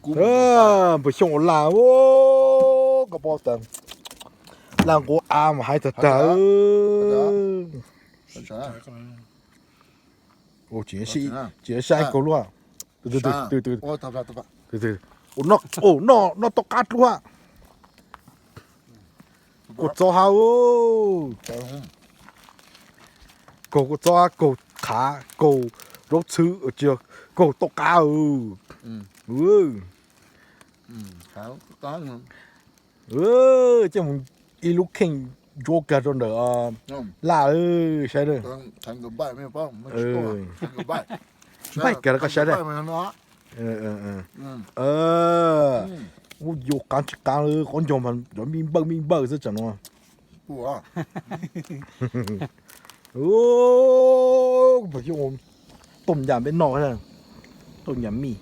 Npawg Xyooj ua laj, koj paub tas, laj nquab av mas hais tag tag. Tsis saib kaug luaj. Noj tau qab dlua. Kaug txob hab, kaug kua txob, kaug qhav, kaug zaub txhwb, kaug toj qab. Coj mus ib lub kheej ntsuab kag rau ntawm laj, saib. Npaij kag rau koj saib. Ub, yuav qab tsis qab, qhov ncauj mas cov me npawj me npawj xwb tsam no. Tooj nyam peb noj, tooj nyam mij.